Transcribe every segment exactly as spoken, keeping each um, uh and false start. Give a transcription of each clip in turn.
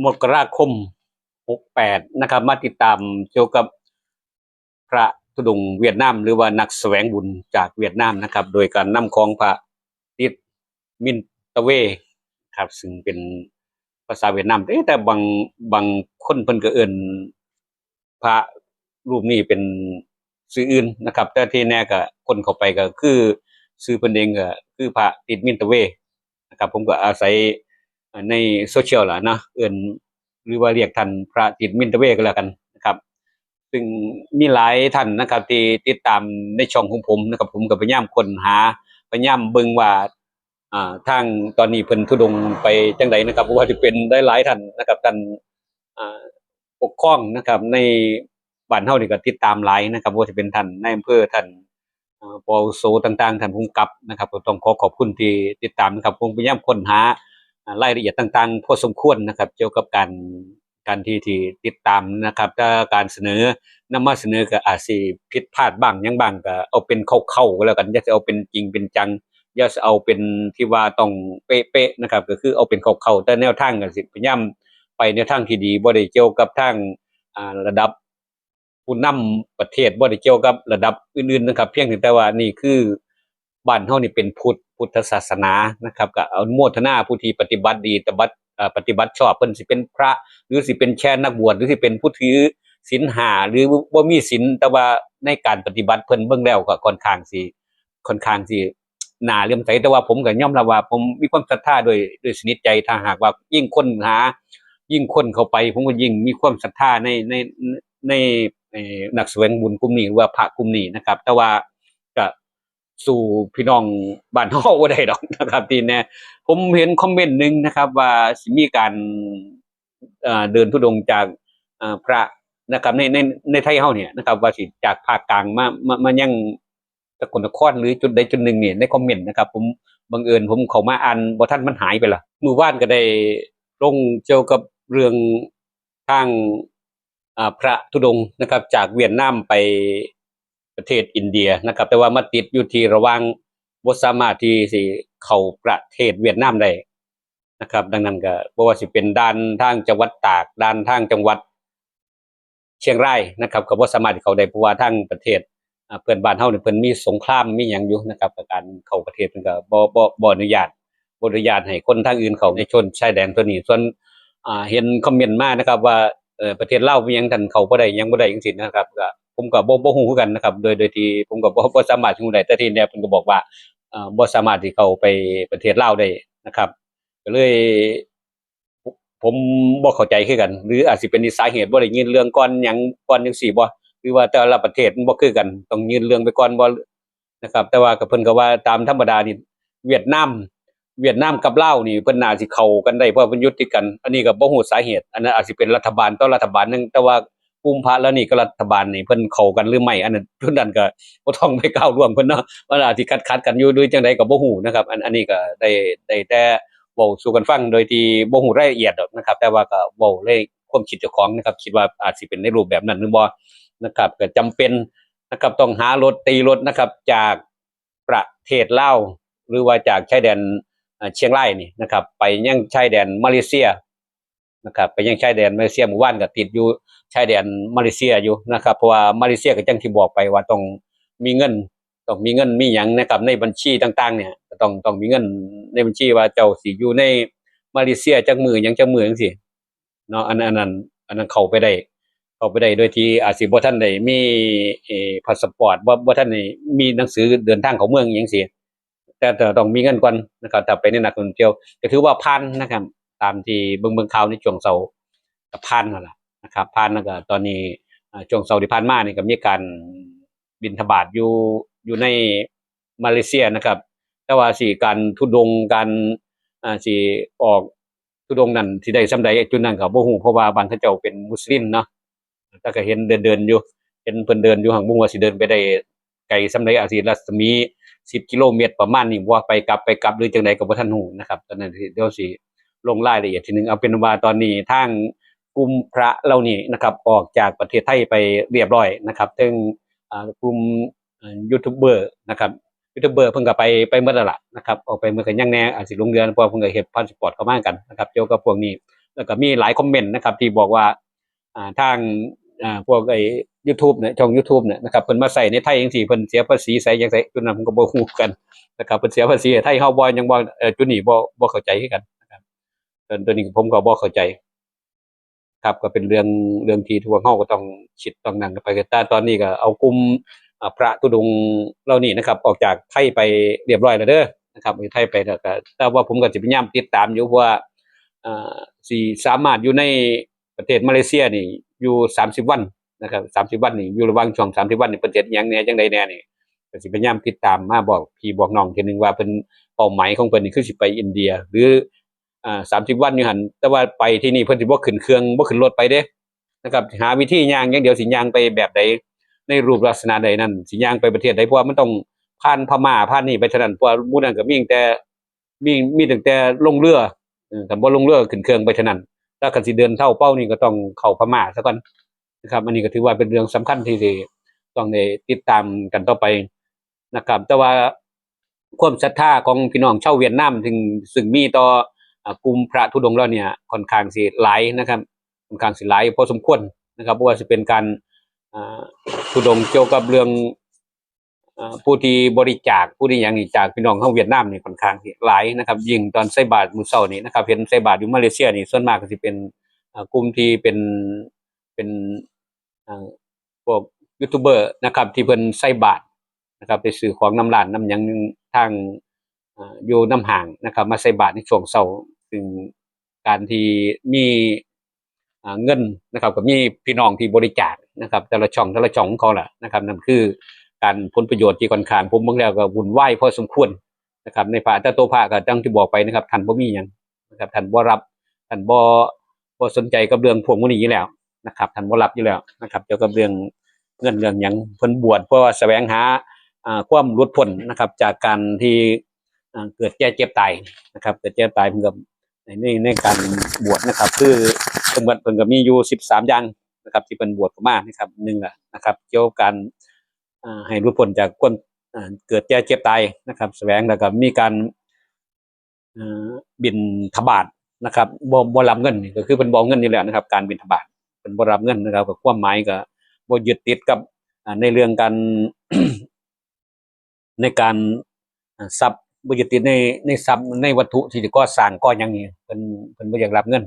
มกราคม หกแปด นะครับ มาติดตามเกี่ยวกับพระธุดงค์เวียดนาม หรือว่านักแสวงบุญจากเวียดนามนะครับ โดยการนำของพระติดมินตะเวครับ ซึ่งเป็นภาษาเวียดนาม เอ๊ะ แต่บาง บางคนเพิ่นก็เอิ้นพระรูปนี้เป็นชื่ออื่นนะครับ แต่ที่แน่ก็คนเข้าไปก็คือชื่อเพิ่นเองก็คือพระติดมินตะเวนะครับ ผมก็อาศัยในโซเชียลล่ะเนาะ เอิ้น หรือว่าเรียกท่านพระติดมินตะเวก็แล้วกันนะครับ ซึ่งมีหลายท่านนะครับที่ติดตามในช่องของผมนะครับ ผมก็พยายามค้นหา พยายามเบิ่งว่า อ่า ทางตอนนี้เพิ่นธุดงค์ไปจังใดนะครับ เพราะว่าที่เป็นหลายๆท่านนะครับ ท่าน อ่า ปกครองนะครับ ในบ้านเฮานี่ก็ติดตามหลายนะครับ บ่ว่าจะเป็นท่านนายอำเภอ ท่าน อ่า ผู้อาวุโสต่างๆ ท่านผู้กำกับนะครับ ก็ต้องขอขอบคุณที่ติดตามนะครับ ผมพยายามค้นหา อ่า รายละเอียดต่างๆ พอสมควรนะครับ เกี่ยวกับการ การที่ ที่ติดตามนะครับ แต่การเสนอ นำมาเสนอก็อาจสิผิดพลาดบ้างหยังบ้าง ก็เอาเป็นคร่าวๆก็แล้วกัน อย่าสิเอาเป็นจริงเป็นจัง อย่าสิเอาเป็นที่ว่าต้องเป๊ะๆนะครับ ก็คือเอาเป็นคร่าวๆ แต่แนวทางก็สิพยายามไปแนวทางที่ดี บ่ได้เกี่ยวกับทาง อ่า ระดับผู้นำประเทศ บ่ได้เกี่ยวกับระดับอื่นๆนะครับ เพียงแต่ว่านี่คือบ้านเฮานี่เป็นพุทธ พุทธศาสนานะครับ ก็อนุโมทนาผู้ที่ปฏิบัติดี ปฏิบัติ เอ่อ ปฏิบัติชอบ เพิ่นสิเป็นพระ หรือสิเป็นแค่นักบวช หรือสิเป็นผู้ถือศีลห้า หรือบ่มีศีล แต่ว่าในการปฏิบัติเพิ่นเบิ่งแล้วก็ค่อนข้างสิ ค่อนข้างสิน่าเลื่อมใส แต่ว่าผมก็ยอมรับว่าผมมีความศรัทธาโดย โดยสนิทใจ ถ้าหากว่ายิ่งค้นหา ยิ่งค้นเข้าไป ผมก็ยิ่งมีความศรัทธาใน ใน ใน เอ่อ นักแสวงบุญกลุ่มนี้ หรือว่าพระกลุ่มนี้นะครับ แต่ว่าก็สู้พี่น้องบ้านเฮาบ่ได้ดอกนะครับ ที่แน่ ผมเห็นคอมเมนต์หนึ่งนะครับ ว่าสิมีการ เอ่อ เดินธุดงค์จาก เอ่อ พระนะครับ ใน ใน ในไทยเฮาเนี่ยนะครับ ว่าสิจากภาคกลางมา มา มายังสกลนคร หรือจุดใดจุดหนึ่งนี่ ในคอมเมนต์นะครับ ผมบังเอิญผมเข้ามาอ่านบ่ทัน มันหายไปละ มื้อวานก็ได้ลงเกี่ยวกับเรื่องทาง อ่า พระธุดงค์นะครับ จากเวียดนามไปประเทศอินเดียนะครับ แต่ว่ามาติดอยู่ที่ระหว่าง บ่สามารถที่สิเข้าประเทศเวียดนามได้นะครับ ดังนั้นก็บ่ว่าสิเป็นด่านทางจังหวัดตาก ด่านทางจังหวัดเชียงรายนะครับ ก็บ่สามารถเข้าได้ เพราะว่าทางประเทศ อ่า เพื่อนบ้านเฮานี่เพิ่นมีสงครามมีหยังอยู่นะครับ การเข้าประเทศเพิ่นก็บ่ บ่ บ่อนุญาต บ่อนุญาตให้คนทางอื่นเข้าในชนชายแดนตัวนี้ ส่วน อ่า เห็นคอมเมนต์มานะครับ ว่า เอ่อ ประเทศลาวมีหยังท่านเข้าบ่ได้ หยังบ่ได้จังซี่นะครับ ก็ผมก็บ่ บ่ฮู้คือกันนะครับ โดย โดยที่ผมก็บ่ บ่สามารถฮู้ได้ แต่ที่แน่เพิ่นก็บอกว่า เอ่อ บ่สามารถที่เข้าไปประเทศลาวได้นะครับ ก็เลย ผมบ่เข้าใจคือกัน หรืออาจสิเป็นอีกสาเหตุ บ่ได้ยื่นเรื่องก่อนหยังก่อนจังซี่บ่ หรือว่าแต่ละประเทศมันบ่คือกัน ต้องยื่นเรื่องไปก่อนบ่นะครับ แต่ว่าก็เพิ่นก็ว่าตามธรรมดานี่ เวียดนาม เวียดนามกับลาวนี่เพิ่นน่าสิเข้ากันได้ เพราะเพิ่นอยู่ติดกัน อันนี้ก็บ่ฮู้สาเหตุ อันนั้นอาจสิเป็นรัฐบาลต่อรัฐบาลหนึ่ง แต่ว่ากลุ่มพระเหล่านี้กับรัฐบาลนี่เพิ่นเข้ากันหรือไม่ อันนั้น จุดนั้นก็บ่ต้องไปก้าวล่วงเพิ่นเนาะ มันอาจสิขัดๆกันอยู่หรือจังใดก็บ่ฮู้นะครับ อัน อันนี้ก็ได้ ได้แต่เว้าสู่กันฟังโดยที่บ่ฮู้รายละเอียดดอกนะครับ แต่ว่าก็เว้าในความคิดเจ้าของนะครับ คิดว่าอาจสิเป็นในรูปแบบนั้นหรือบ่นะครับ ก็จำเป็นนะครับ ต้องหารถ ตีรถนะครับ จากประเทศลาว หรือว่าจากชายแดน เอ่อ เชียงรายนี่นะครับ ไปยังชายแดนมาเลเซียนะครับ ไปยังชายแดนมาเลเซีย มื้อวานก็ติดอยู่ชายแดนมาเลเซียอยู่นะครับ เพราะว่ามาเลเซียก็จั่งที่บอกไปว่าต้องมีเงิน ต้องมีเงินมีหยังนะครับ ในบัญชีต่างๆเนี่ย ก็ต้อง ต้องมีเงินในบัญชีว่าเจ้าสิอยู่ในมาเลเซียจักมื้อหยังจักมื้อจังซี่เนาะ อัน อันนั้น อันนั้นเข้าไปได้ เข้าไปได้โดยที่อาจสิบ่ทันได้มี เอ่อ พาสปอร์ต บ่ บ่ทันได้มีหนังสือเดินทางเข้าเมืองอิหยังซี่ แต่ แต่ต้องมีเงินก่อนนะครับ ถ้าไปในนักท่องเที่ยว ก็ถือว่าผ่านนะครับ ตามที่เบิ่ง เบิ่งข่าวในช่วงเช้า ก็ผ่านนั่นล่ะนะครับ ผ่านแล้วก็ตอนนี้ อ่า ช่วงเช้าที่ผ่านมานี่ก็มีการบิณฑบาตอยู่ อยู่ในมาเลเซียนะครับ แต่ว่าสิการธุดงค์ การ อ่า สิออกธุดงค์นั่นสิได้ส่ำใด จุดนั้นก็บ่ฮู้ เพราะว่าบ้านเขาเจ้าเป็นมุสลิมเนาะ แต่ก็เห็นเดินๆอยู่ เห็นเพิ่นเดินอยู่ หั้งบ่ฮู้ว่าสิเดินไปได้ไกลส่ำใด อาจสิรัศมี สิบกิโลเมตรประมาณนี้ ว่าไปกลับ ไปกลับหรือจังใดก็บ่ทันฮู้นะครับ ตอนนั้นเดี๋ยวสิลงรายละเอียดทีหนึ่ง เอาเป็นว่าตอนนี้ทางกลุ่มพระเหล่านี้นะครับ ออกจากประเทศไทยไปเรียบร้อยนะครับ ซึ่ง อ่า กลุ่ม เอ่อ ยูทูบเบอร์นะครับ ยูทูบเบอร์เพิ่นก็ไป ไปหมดแล้วล่ะนะครับ ออกไปหมด ก็ยังแน่อาจสิหลงเหลือ เพราะว่าเพิ่นก็เฮ็ดพาสปอร์ตเข้ามากันนะครับ เกี่ยวกับพวกนี้ แล้วก็มีหลายคอมเมนต์นะครับ ที่บอกว่า อ่า ทาง อ่า พวกไอ้ YouTube เนี่ย ช่อง YouTube เนี่ยนะครับ เพิ่นมาใส่ในไทยจังซี่ เพิ่นเสียภาษีใส่จังไส๋ จุดนั้นผมก็บ่ฮู้กันนะครับ เพิ่นเสียภาษีให้ไทยเฮาบ่ ยังบ่ เอ่อ จุดนี้บ่ บ่เข้าใจคือกันนะครับ ตัว ตัวนี้ผมก็บ่เข้าใจ ครับ ก็เป็นเรื่อง เรื่องที่พวกเฮาก็ต้องคิดต้องนั่งกันไป แต่ตอนนี้ก็เอากลุ่ม อ่า พระธุดงค์เหล่านี้นะครับ ออกจากไทยไปเรียบร้อยแล้วเด้อนะครับ อยู่ไทยไปแล้วก็ แต่ว่าผมก็สิพยายามติดตามอยู่ เพราะว่า อ่า สิสามารถอยู่ในประเทศมาเลเซียนี่อยู่สามสิบวันนะครับ สามสิบวันนี่ อยู่ระหว่างช่วงสามสิบวันนี่ เพิ่นเฮ็ดอิหยังแหน่ จั่งใดแหน่นี่ ก็สิพยายามติดตามมาบอกพี่บอกน้องเทื่อนึงว่าเพิ่น เป้าหมายของเพิ่นนี่คือสิไปอินเดีย หรือ อ่า สามสิบวันอยู่หั่น แต่ว่าไปที่นี่เพิ่นสิบ่ขึ้นเครื่อง บ่ขึ้นรถไปเด้นะครับ หาวิธีย่างอย่างเดียว สิย่างไปแบบใด ในรูปลักษณะใดนั้น สิย่างไปประเทศใด เพราะว่ามันต้องผ่านพม่า ผ่านนี่ไปเท่านั้น เพราะว่าหมู่นั้นก็มีตั้งแต่ มี มีตั้งแต่ลงเรือ เออ ถ้าบ่ลงเรือขึ้นเครื่องไปเท่านั้น แล้วคันสิเดินเท้าเป้านี่ก็ต้องเข้าพม่าซะก่อนนะครับ อันนี้ก็ถือว่าเป็นเรื่องสำคัญที่ ที่ต้องได้ติดตามกันต่อไปนะครับ แต่ว่าความศรัทธาของพี่น้องชาวเวียดนาม ซึ่ง ซึ่งมีต่อ อ่า กลุ่มพระธุดงค์เหล่านี้ค่อนข้างสิหลายนะครับ ค่อนข้างสิหลายพอสมควรนะครับ บ่ว่าสิเป็นการ อ่า ธุดงค์เกี่ยวกับเรื่อง อ่า ผู้ที่บริจาค ผู้ที่หยังนี่ จากพี่น้องเฮาเวียดนามนี่ค่อนข้างสิหลายนะครับ ยิ่งตอนใส่บาตรมื้อเช้านี่นะครับ เห็นใส่บาตรอยู่มาเลเซียนี่ ส่วนมากก็สิเป็น อ่า กลุ่มที่เป็น เป็น อ่า พวกยูทูบเบอร์นะครับ ที่เพิ่นใส่บาตรนะครับ ไปซื้อของนำร้านนำหยังทาง อ่า อยู่นำห้างนะครับ มาใส่บาตรในช่วงเช้า ซึ่งการที่มี อ่า เงินนะครับ ก็มีพี่น้องที่บริจาคนะครับ แต่ละช่อง แต่ละช่องของเขาล่ะนะครับ นั่นคือการผลประโยชน์ที่ค่อนข้าง ผมเบิ่งแล้วก็วุ่นวายพอสมควรนะครับ ในพระ แต่ตัวพระก็ดังที่บอกไปนะครับ ท่านบ่มีหยังนะครับ ท่านบ่รับ ท่านบ่ บ่สนใจกับเรื่องพวกหมู่นี้อยู่แล้วนะครับ ท่านบ่รับอยู่แล้วนะครับ เกี่ยวกับเรื่องเงินเรื่องหยัง เพิ่นบวชเพื่อแสวงหา อ่า ความหลุดพ้นนะครับ จากการที่ อ่า เกิดแก่เจ็บตายนะครับ เกิดแก่ตาย เพิ่นก็ใน ใน ในการบวชนะครับ คือเพิ่นก็ เพิ่นก็มีอยู่สิบสามอย่างนะครับ ที่เพิ่นบวชออกมานะครับ หนึ่งอะนะครับ เกี่ยวกับการ อ่า ให้หลุดพ้นจากความ อ่า เกิดแก่เจ็บตายนะครับ แสวง แล้วก็มีการ เอ่อ บิณฑบาตนะครับ บ่ บ่รับเงิน นี่ก็คือเพิ่นบ่เอาเงินอยู่แล้วนะครับ การบิณฑบาต เพิ่นบ่รับเงินนะครับ ก็ความหมายก็บ่ยึดติดกับ อ่า ในเรื่องการ ในการ อ่า ทรัพย์ บ่ยึดติดใน ในทรัพย์ ในวัตถุที่จะก่อสร้างก่อหยังนี่ เพิ่น เพิ่นบ่อยากรับเงิน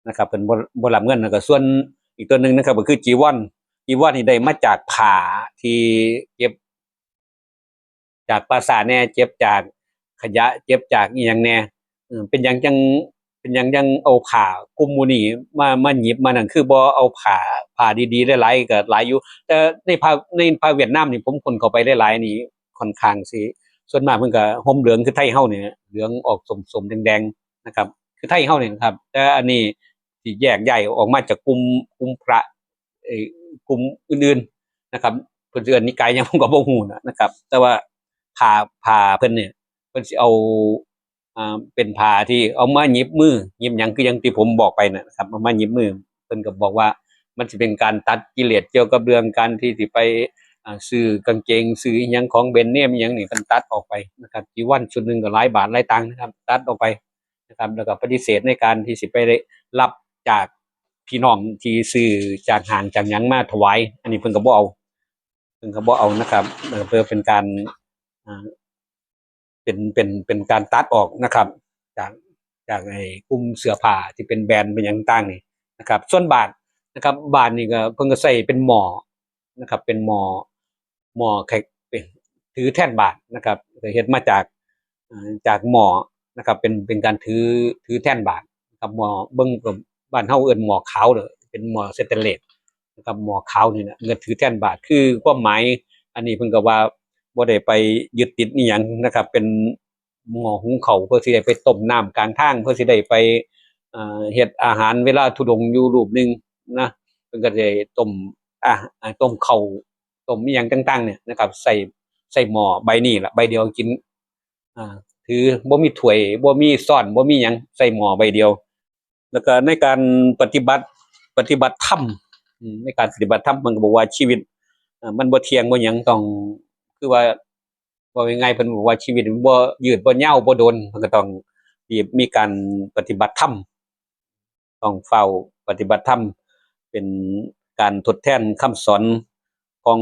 นะครับ เพิ่นบ่ บ่รับเงิน แล้วก็ส่วนอีกตัวหนึ่งนะครับ ก็คือจีวร จีวรนี่ได้มาจากผ้าที่เก็บ จากปลาสาแหน่ เก็บจากขยะ เก็บจากอีหยังแหน่ เออ เป็นหยังจั่ง เป็นหยังจั่งเอาผ้ากลุ่มหมู่นี้มา มาหยิบมานั่น คือบ่เอาผ้า ผ้าดีๆหลายๆก็หลายอยู่ แต่ในผ้า ในผ้าเวียดนามนี่ ผมค้นเข้าไปหลายๆนี่ ค่อนข้างสิ ส่วนมากเพิ่นก็ห่มเหลืองคือไทยเฮานี่แหละ เหลืองออกส้มๆแดงๆนะครับ คือไทยเฮานี่นะครับ แต่อันนี้สิแยกย้ายออกมาจากกลุ่ม กลุ่มพระ เอ่อกลุ่มอื่นๆนะครับ เพิ่นสิเอิ้นนิกายหยังผมก็บ่ฮู้นะ นะครับ แต่ว่าผ้า ผ้าเพิ่นเนี่ย เพิ่นสิเอา อ่า เป็นผ้าที่เอามาหยิบมือ หยิบหยัง คืออย่างที่ผมบอกไปนะครับ เอามาหยิบมือ เพิ่นก็บอกว่ามันสิเป็นการตัดกิเลสเกี่ยวกับเรื่องการที่สิไป อ่า ซื้อกางเกง ซื้ออิหยังของแบรนด์เนมอิหยังนี่ เพิ่นตัดออกไปนะครับ จีวรชุดหนึ่งก็หลายบาทหลายตังค์นะครับ ตัดออกไปนะครับ แล้วก็ปฏิเสธในการที่สิไปรับจากพี่น้องที่ซื้อจากห้างจากหยังมาถวาย อันนี้เพิ่นก็บ่เอา เพิ่นก็บ่เอานะครับ เอ่อ เพื่อเป็นการ อ่า เป็น เป็น เป็นการตัดออกนะครับ จาก จากไอ้กลุ่มเสื้อผ้าที่เป็นแบรนด์เป็นหยังต่างนี่นะครับ ส่วนบาตรนะครับ บาตรนี่ก็เพิ่นก็ใส่เป็นหม้อนะครับ เป็นหม้อ หม้อแขก เป็น ถือแทนบาตรนะครับ ก็เฮ็ดมาจาก อ่า จากหม้อนะครับ เป็น เป็นการถือ ถือแทนบาตรนะครับ หม้อ เบิ่งก็บ้านเฮาเอิ้นหม้อขาวเด้อ เป็นหม้อสเตนเลสนะครับ หม้อขาวนี่นะ เงินถือแทนบาตร คือความหมาย อันนี้เพิ่นก็ว่าบ่ได้ไปยึดติดอิหยังนะครับ เป็นหม้อหุงข้าว เพื่อสิได้ไปต้มน้ำกลางทาง เพื่อสิได้ไป เอ่อ เฮ็ดอาหารเวลาธุดงค์อยู่รูปหนึ่งนะ เพิ่นก็ได้ต้ม อ่า ต้มข้าว ต้มอิหยังต่างๆเนี่ยนะครับ ใส่ ใส่หม้อใบนี้ล่ะ ใบเดียวกิน อ่า ถือ บ่มีถ้วย บ่มีซ้อน บ่มีหยัง ใส่หม้อใบเดียว แล้วก็ในการปฏิบัติ ปฏิบัติธรรม อืม ในการปฏิบัติธรรม มันก็บอกว่าชีวิต เอ่อ มันบ่เที่ยง บ่หยัง ต้อง คือว่า เว้าง่ายๆ เพิ่นบอกว่าชีวิตมันบ่ยืด บ่ยาว บ่โดน มันก็ต้องมี มีการปฏิบัติธรรม ต้องฟ้าวปฏิบัติธรรม เป็นการทดแทนคำสอนของ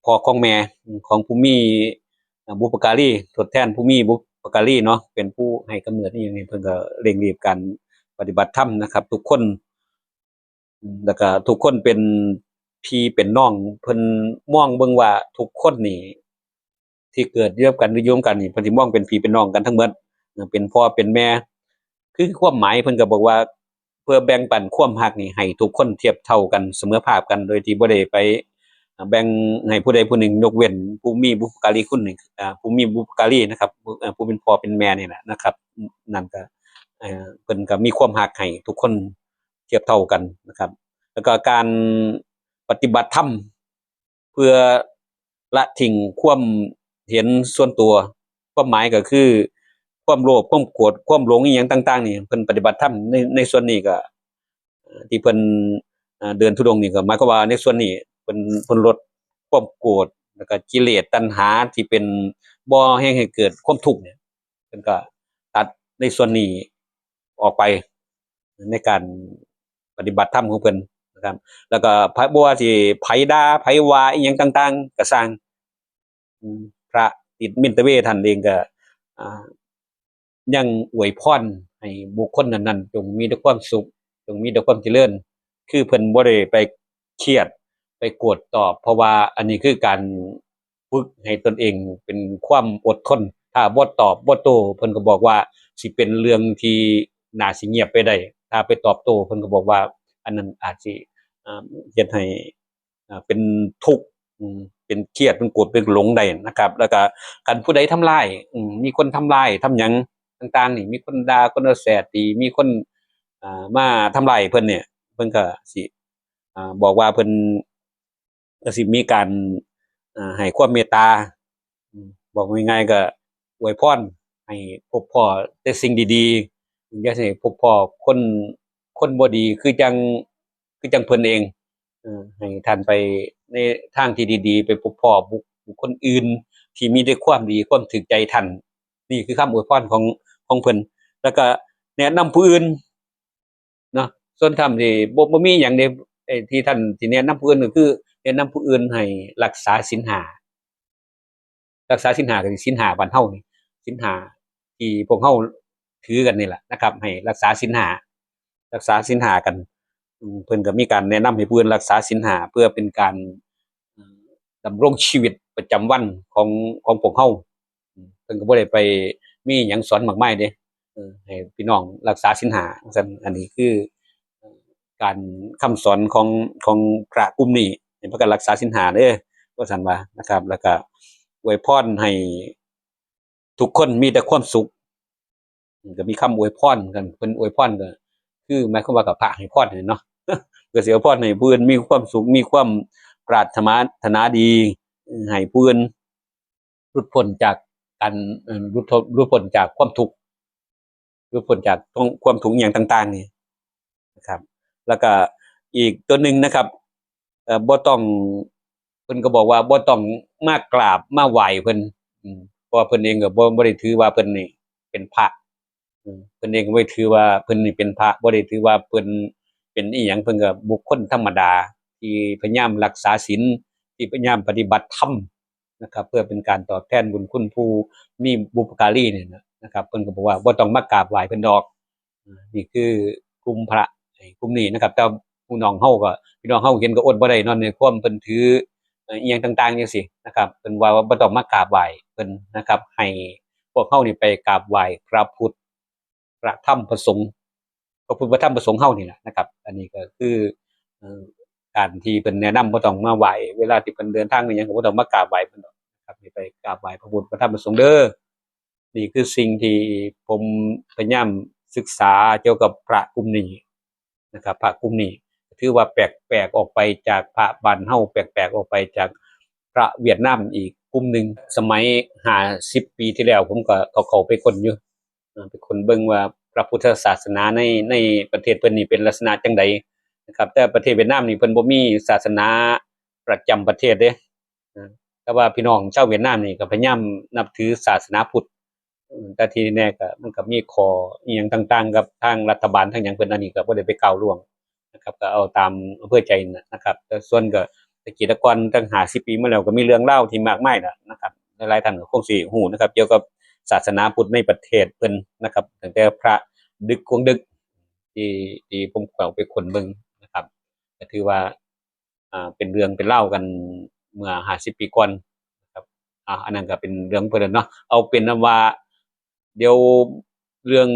พ่อของแม่ ของผู้มีบุพการี ทดแทนผู้มีบุพการีเนาะ เป็นผู้ให้กำเนิดนี่อย่างนี้ เพิ่นก็เร่งรีบการปฏิบัติธรรมนะครับ ทุกคน แล้วก็ทุกคนเป็นพี่เป็นน้อง เพิ่นมองเบิ่งว่าทุกคนนี่ ที่เกิดร่วมกันหรืออยู่ร่วมกันนี่ เพิ่นสิมองเป็นพี่เป็นน้องกันทั้งหมด เป็นพ่อเป็นแม่ คือความหมายเพิ่นก็บอกว่า เพื่อแบ่งปันความฮักนี่ให้ทุกคนเทียบเท่ากัน เสมอภาคกัน โดยที่บ่ได้ไปแบ่งให้ผู้ใดผู้หนึ่ง ยกเว้นผู้มีบุพการีคุณนี่ อ่า ผู้มีบุพการีนะครับ ผู้ เอ่อ ผู้เป็นพ่อเป็นแม่นี่แหละนะครับ นั่นก็ เอ่อ เพิ่นก็มีความฮักให้ทุกคนเทียบเท่ากันนะครับ แล้วก็การปฏิบัติธรรม เพื่อละทิ้งความเห็นส่วนตัว ความหมายก็คือ ความโลภ ความโกรธ ความหลง อีหยังต่างๆ นี่ เพิ่นปฏิบัติธรรมใน ในส่วนนี้ก็ เอ่อ ที่เพิ่น เอ่อ เดินธุดงค์นี่ก็หมายความว่าในส่วนนี้เพิ่น เพิ่นลดความโกรธ แล้วก็กิเลสตัณหาที่เป็นบ่อแห่งให้เกิดความทุกข์เนี่ย เพิ่นก็ตัดในส่วนนี้ออกไป ในการปฏิบัติธรรมของเพิ่นนะครับ แล้วก็ไผ บ่ว่าสิไผด่าไผว่าอีหยังต่างๆ ก็ซ่าง อืม พระติดมินตเวท่านเองก็ อ่า ยังอวยพรให้บุคคลนั้นๆ จงมีแต่ความสุข จงมีแต่ความเจริญ คือเพิ่นบ่ได้ไปเครียด ไปโกรธตอบ เพราะว่าอันนี้คือการฝึกให้ตนเองเป็นความอดทน ถ้าบ่ตอบบ่โต้ เพิ่นก็บอกว่าสิเป็นเรื่องที่น่าสิเงียบไปได้ ถ้าไปตอบโต้ เพิ่นก็บอกว่าอันนั้นอาจสิ อ่า เฮ็ดให้ อ่า เป็นทุกข์ อืม เป็นเครียด เป็นโกรธ เป็นหลงได้นะครับ แล้วก็คันผู้ใดทำร้าย อืม มีคนทำร้าย ทำหยังต่างๆ นี่ มีคนด่า คนเอาแสตี มีคน อ่า มาทำร้ายเพิ่นเนี่ย เพิ่นก็สิ อ่า บอกว่าเพิ่นก็สิมีการ อ่า ให้ความเมตตา อืม บอกง่ายๆ ก็อวยพรให้พบพ้อแต่สิ่งดีๆ อย่าให้พบพ้อคน คนบ่ดี คือจั่ง คือจั่งเพิ่นเอง เอ่อ ให้ท่านไปในทางที่ดีๆ ไปพบพ้อบุค บุคคลอื่นที่มีแต่ความดี ความถูกใจท่าน นี่คือคำอวยพรของ ของเพิ่น แล้วก็แนะนำผู้อื่นเนาะ ส่วนธรรมที่บ่ บ่มีหยังเด้ ไอ้ที่ท่านสิแนะนำผู้อื่นก็คือแนะนำผู้อื่นให้รักษาศีลห้า รักษาศีลห้าก็คือศีลห้าบ้านเฮานี่ ศีลห้าที่พวกเฮาถือกันนี่แหละนะครับ ให้รักษาศีลห้า รักษาศีลห้ากัน อืม เพิ่นก็มีการแนะนำให้ผู้อื่นรักษาศีลห้า เพื่อเป็นการ เอ่อ ดำรงชีวิตประจำวันของ ของพวกเฮา อืม เพิ่นก็บ่ได้ไปมีหยังสอนมากมายเด้ เออ ให้พี่น้องรักษาศีลห้า ซั่น อันนี้คือ การคำสอนของ ของพระกลุ่มนี้ ให้พากันรักษาศีลห้าเด้อ ว่าซั่นว่านะครับ แล้วก็อวยพรให้ทุกคนมีแต่ความสุข ก็มีคำอวยพรกัน เพิ่นอวยพรก็คือหมายความว่ากับพระให้พรนั่นเนาะ ก็สิอวยพรให้ผู้อื่นมีความสุข มีความปรารถนาดี ให้ผู้อื่นหลุดพ้นจากการ เอ่อ หลุด หลุดพ้นจากความทุกข์ หลุดพ้นจากความทุกข์อหย่างต่างๆ นี่นะครับ แล้วก็อีกตัวหนึ่งนะครับ เอ่อ บ่ต้อง เพิ่นก็บอกว่าบ่ต้องมากราบมาไหว้เพิ่น อืม เพราะว่าเพิ่นเองก็บ่ บ่ได้ถือว่าเพิ่นนี่เป็นพระ อืม เพิ่นเองก็บ่ได้ถือว่าเพิ่นนี่เป็นพระ บ่ได้ถือว่าเพิ่นเป็นอีหยัง เพิ่นก็บุคคลธรรมดาที่พยายามรักษาศีล ที่พยายามปฏิบัติธรรมนะครับ เพื่อเป็นการตอบแทนบุญคุณผู้มีบุพการีเนี่ยนะ นะครับ เพิ่นก็บอกว่าบ่ต้องมากราบไหว้เพิ่นดอก อ่า นี่คือกลุ่มพระ ไอ้กลุ่มนี้นะครับ แต่พี่น้องเฮาก็ พี่น้องเฮาเห็นก็อดบ่ได้เนาะ ในความเพิ่นถือ เอ่อ อีหยังต่างๆ จังซี่นะครับ เพิ่นว่าบ่ต้องมากราบไหว้เพิ่นนะครับ ให้พวกเฮานี่ไปกราบไหว้พระพุทธ พระธรรมพระสงฆ์ พระพุทธพระธรรมพระสงฆ์เฮานี่แหละนะครับ อันนี้ก็คือ เอ่อ การที่เพิ่นแนะนำบ่ต้องมาไหว้ เวลาที่เพิ่นเดินทางหรือหยังก็บ่ต้องมากราบไหว้เพิ่นดอกนะครับ ให้ไปกราบไหว้พระพุทธพระธรรมพระสงฆ์เด้อ นี่คือสิ่งที่ผมพยายามศึกษาเกี่ยวกับพระกลุ่มนี้นะครับ พระกลุ่มนี้ถือว่าแปลก แปลกออกไปจากพระบ้านเฮา แปลก แปลกออกไปจากพระเวียดนามอีกกลุ่มหนึ่ง สมัยห้าสิบปีที่แล้ว ผมก็เข้า เข้าไปค้นอยู่ อ่า ไปค้นเบิ่งว่าพระพุทธศาสนาใน ในประเทศเพิ่นนี่เป็นลักษณะจั่งใดนะครับ แต่ประเทศเวียดนามนี่เพิ่นบ่มีศาสนาประจำประเทศเด้ อ่า แต่ว่าพี่น้องชาวเวียดนามนี่ก็พยายามนับถือศาสนาพุทธ แต่ที่แน่ก็มันก็มีข้ออีหยังต่างๆ กับทางรัฐบาลทางหยังเพิ่น อันนี้ก็บ่ได้ไปก้าวล่วงนะครับ ก็เอาตามอำเภอใจนะครับ แต่ส่วนก็เกษตรกรตั้งห้าสิบปีมาแล้วก็มีเรื่องราวที่มากมายแล้วนะครับ หลายๆท่านก็คงสิฮู้นะครับ เกี่ยวกับศาสนาพุทธในประเทศเพิ่นนะครับ ตั้งแต่พระดึกคงดึก ที่ที่ผมเข้าไปค้นเบิ่งนะครับ ก็ถือว่า อ่าเป็นเรื่องเป็นเล่าวกันเมื่อห้าสิบปีก่อนนะครับ อ่าอันนั้นก็เป็นเรื่องเพิ่นเนาะ เอาเป็นว่า เดี๋ยวเรื่อง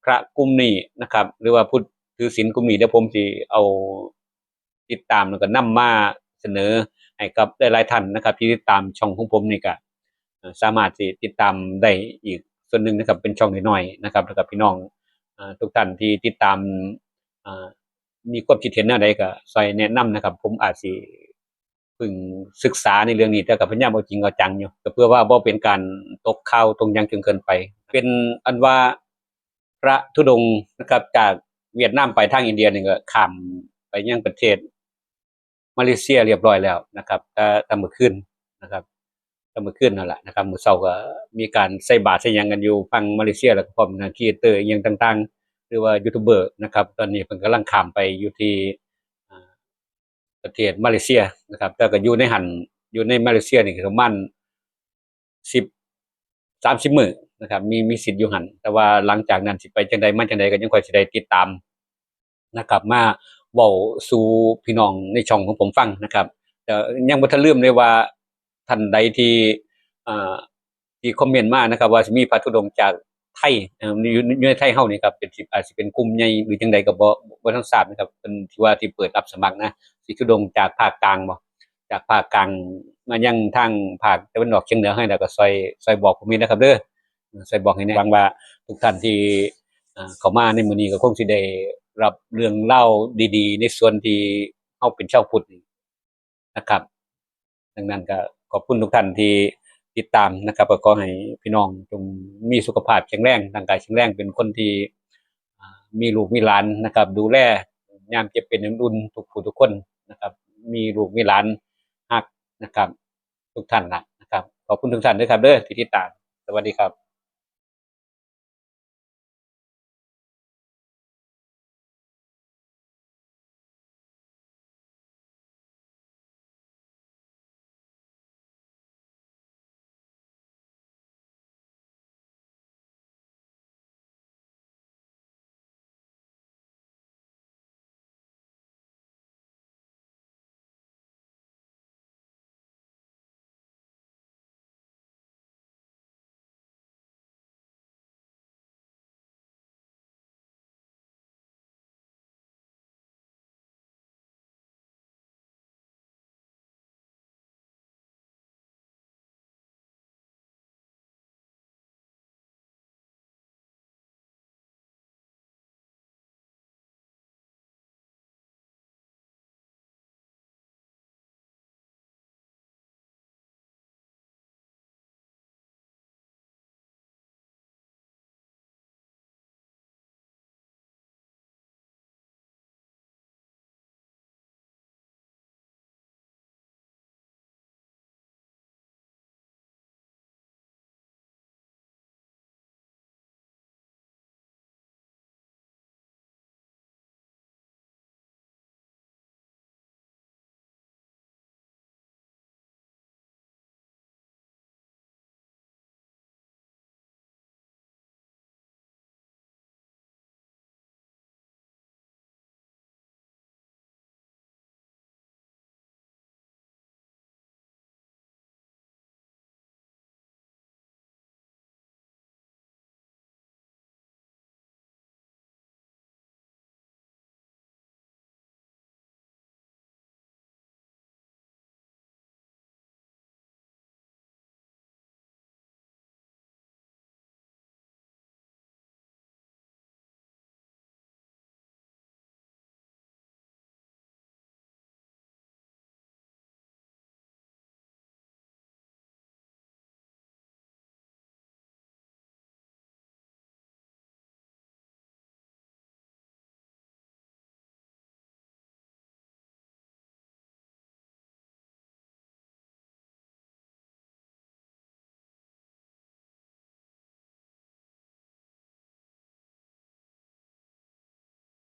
พระกลุ่มนี้นะครับ หรือว่าผู้ถือศีลกลุ่มนี้ เดี๋ยวผมสิเอาติดตามแล้วก็นำมาเสนอให้กับหลายๆท่านนะครับ ที่ติดตามช่องของผมนี่ก็เอ่อสามารถที่ติดตามได้อีกส่วนหนึ่งนะครับ เป็นช่องน้อยๆนะครับ แล้วก็พี่น้องเอ่อทุกท่านที่ติดตามเอ่อมีความคิดเห็นแนวใดก็ช่วยแนะนำนะครับ ผมอาจสิเพิ่งศึกษาในเรื่องนี้ แต่ก็พยายามเอาจริงเอาจังอยู่ ก็เพื่อว่าบ่เป็นการตกข่าวตกหยังจนเกินไป เป็นอันว่าพระธุดงค์นะครับ จากเวียดนามไปทางอินเดียนี่ก็ข้ามไปยังประเทศมาเลเซียเรียบร้อยแล้วนะครับ แต่แต่มื้อคืนนะครับ แต่มื้อคืนนั่นแหละนะครับ มื้อเช้าก็มีการใส่บาตรใส่หยังกันอยู่ฝั่งมาเลเซีย แล้วก็พร้อมทั้งครีเอเตอร์อิหยังต่างๆ หรือว่ายูทูบเบอร์นะครับ ตอนนี้เพิ่นกำลังข้ามไปอยู่ที่อ่าประเทศมาเลเซียนะครับ แต่ก็อยู่ในหั่น อยู่ในมาเลเซียนี่ก็ประมาณ สิบ สามสิบมื้อนะครับ มีมีสิทธิ์อยู่หั่น แต่ว่าหลังจากนั้นสิไปจั่งใดมาจั่งใดก็ยังค่อยสิได้ติดตามนะครับ มาเว้าสู่พี่น้องในช่องของผมฟังนะครับ แต่ยังบ่ทันลืมเลยว่าท่านใดที่อ่าที่คอมเมนต์มานะครับ ว่าสิมีพระธุดงค์จากไทยเอ่ออยู่อยู่ในไทยเฮานี่ครับ เป็นสิอาจสิเป็นกลุ่มใหญ่หรือจั่งใดก็บ่บ่ทันทราบนะครับ เป็นที่ว่าที่เปิดรับสมัครนะ สิธุดงค์จากภาคกลางบ่ จากภาคกลางมายังทางภาคตะวันออกเฉียงเหนือให้ แล้วก็ซอยซอยบอกผมนี่นะครับเด้อซอยบอกให้แน่ หวังว่าทุกท่านที่อ่าเข้ามาในมื้อนี้ก็คงสิได้รับเรื่องเล่าดีๆ ในส่วนที่เฮาเป็นชาวพุทธนี่นะครับ ดังนั้นก็ขอบคุณทุกท่านที่ติดตามนะครับ ก็ขอให้พี่น้องจงมีสุขภาพแข็งแรง ร่างกายแข็งแรง เป็นคนที่อ่ามีลูกมีหลานนะครับ ดูแลยามเจ็บเป็นอุ่นๆทุกผู้ทุกคนนะครับ มีลูกมีหลานฮักนะครับ ทุกท่านละนะครับ ขอบคุณทุกท่านด้วยครับเด้อที่ติดตาม สวัสดีครับ